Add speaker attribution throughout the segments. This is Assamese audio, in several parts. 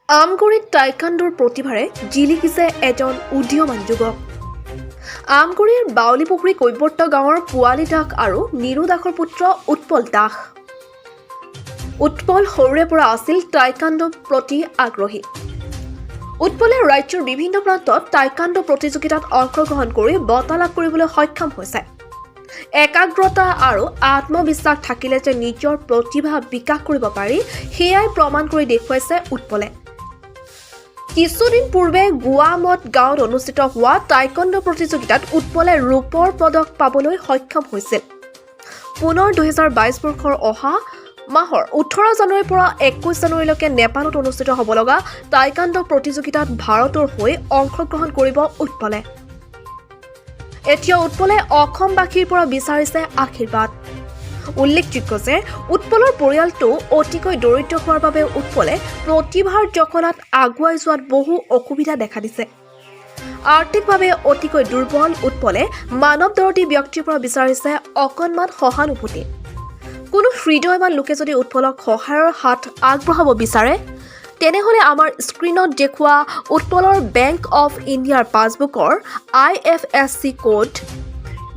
Speaker 1: আমগুৰিত টাইকাণ্ডোৰ প্ৰতিভাৰে জিলিকিছে এজন উদীয়মান যুৱক। আমগুৰিৰ বাউলীপুখুৰী কৈৱৰ্ত গাঁৱৰ পোৱালি দাস আৰু নীৰু দাসৰ পুত্ৰ উৎপল দাস। উৎপল সৰুৰে পৰা আছিল টাইকাণ্ডোৰ প্ৰতি আগ্ৰহী। উৎপলে ৰাজ্যৰ বিভিন্ন প্ৰান্তত টাইকাণ্ডো প্ৰতিযোগিতাত অংশগ্ৰহণ কৰি বঁটা লাভ কৰিবলৈ সক্ষম হৈছে। একাগ্ৰতা আৰু আত্মবিশ্বাস থাকিলে যে নিজৰ প্ৰতিভা বিকাশ কৰিব পাৰি, সেয়াই প্ৰমাণ কৰি দেখুৱাইছে উৎপলে। কিছুদিন পূৰ্বে গোৱামঠ গাঁৱত অনুষ্ঠিত হোৱা টাইকণ্ডো প্ৰতিযোগিতাত উৎপলে ৰূপৰ পদক পাবলৈ সক্ষম হৈছিল। পুনৰ 2022 বৰ্ষৰ অহা মাহৰ 18 জানুৱাৰীৰ পৰা 21 জানুৱাৰীলৈকে নেপালত অনুষ্ঠিত হ'ব লগা টাইকাণ্ডো প্ৰতিযোগিতাত ভাৰতৰ হৈ অংশগ্ৰহণ কৰিব উৎপলে। এতিয়া উৎপলে অসমবাসীৰ পৰা বিচাৰিছে আশীৰ্বাদ। উল্লেখযোগ্য যে উৎপলৰ পৰিয়ালটো অতিকৈ দৰিদ্ৰ হোৱাৰ বাবে উৎপলে প্ৰতিভাৰ জখলাত আগুৱাই যোৱাত বহু অসুবিধা দেখা দিছে। আৰ্থিকভাৱে অতিকৈ দুৰ্বল উৎপলে মানৱ দৰদী ব্যক্তিৰ পৰা বিচাৰিছে অকণমান সহানুভূতি। কোনো হৃদয়বান লোকে যদি উৎপলক সহায়ৰ হাত আগবঢ়াব বিচাৰে, তেনেহ'লে আমাৰ স্ক্ৰীণত দেখুওৱা উৎপলৰ বেংক অফ ইণ্ডিয়াৰ পাছবুকৰ IFSC code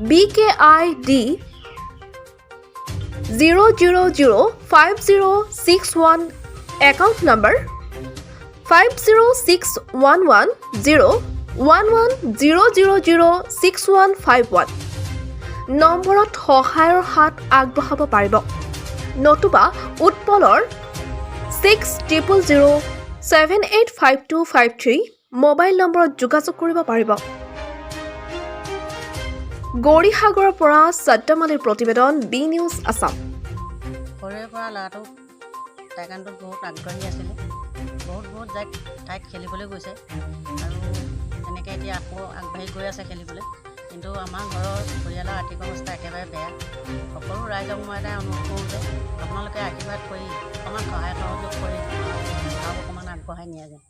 Speaker 1: BKID0005061, account number 506110110006151 নম্বৰত সহায়ৰ হাত আগবঢ়াব পাৰিব, নতুবা উৎপলৰ 6000785253 মোবাইল নম্বৰত যোগাযোগ কৰিব পাৰিব। গৌৰীসাগৰৰ পৰা ছাদ্দাম আলীৰ প্ৰতিবেদন, বি নিউজ আছাম।
Speaker 2: সৰুৰে পৰা ল'ৰাটো টাইকাণ্ডোত বহুত আগ্ৰহী আছিলে। বহুত বহুত ঠাইত খেলিবলৈ গৈছে আৰু তেনেকৈ এতিয়া আকৌ আগবাঢ়ি গৈ আছে খেলিবলৈ। কিন্তু আমাৰ ঘৰৰ পৰিয়ালৰ আৰ্থিক অৱস্থা একেবাৰে বেয়া। সকলো ৰাইজক মই এটাই অনুৰোধ কৰোঁ যে আপোনালোকে আশীৰ্বাদ কৰি অকণমান সহায় সহযোগ কৰি আৰু অকণমান আগবঢ়াই নিয়ে যেন।